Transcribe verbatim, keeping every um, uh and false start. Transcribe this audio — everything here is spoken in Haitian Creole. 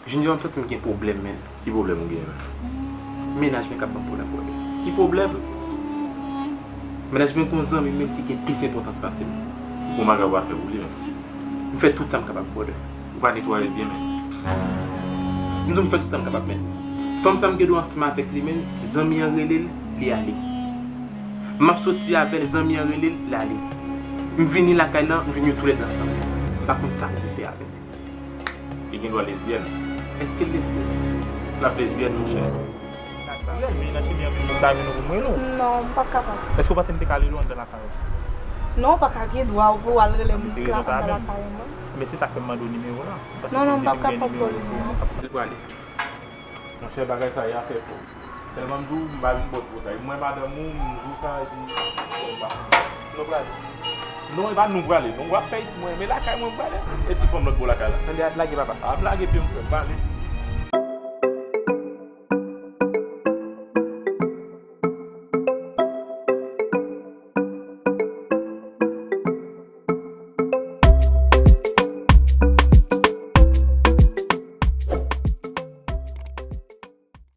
Junior, m santi m gen pwoblèm, menn. Ki pwoblèm ou genyen menm? Mennaj mwen k ap ban m pwoblèm, brother. Ki pwoblèm? Mennaj mwen gen yon zanmi menm ki gen plis enpòtans pase m. Ou gon bagay ou pa fè pou li menm? M fè tout sa m kapab, brother. Ou pa netwaye l byen menm? M di w m fè tout sa m kapab, menn. Fanm sa m gen dwa ansanm avèk li, menn, zanmi an rele l, li ale. M ap soti avè l, zanmi an rele l, l ale. M vini lakay lan, m jwenn yo toulède ansanm. M pa konn sa pou m fè avè l. Li gen dwa lesbyèn. Èske l lesbyèn? L ap lesbyèn, monchè. Naturèl, men nan chimè anpil moun ta vin pou mwen, non. Non, m pa kapab. Èske w panse m te ka rele w anndan lakay ou? Non, w pa ka gen dwa pou w al rele m lakay mwen. Men se sa k fè m mande w nimewo la. Non, non, m pa kapab ba w nimewo. Li prale. Monchè, bagay sa e afè fò. Sèlman m di w, m pa vin ba w twò sa. Mwen, madanm ou, m di w sa, epi, bon, m pa konn. Nou prale. Non, e pa nou prale. Non, w ap fè isit, mwen, men lakay mwen, m prale. E ti fanm lòt bò lakay la. Tande, ap lage papa. Ap lage pye m, frè, m prale.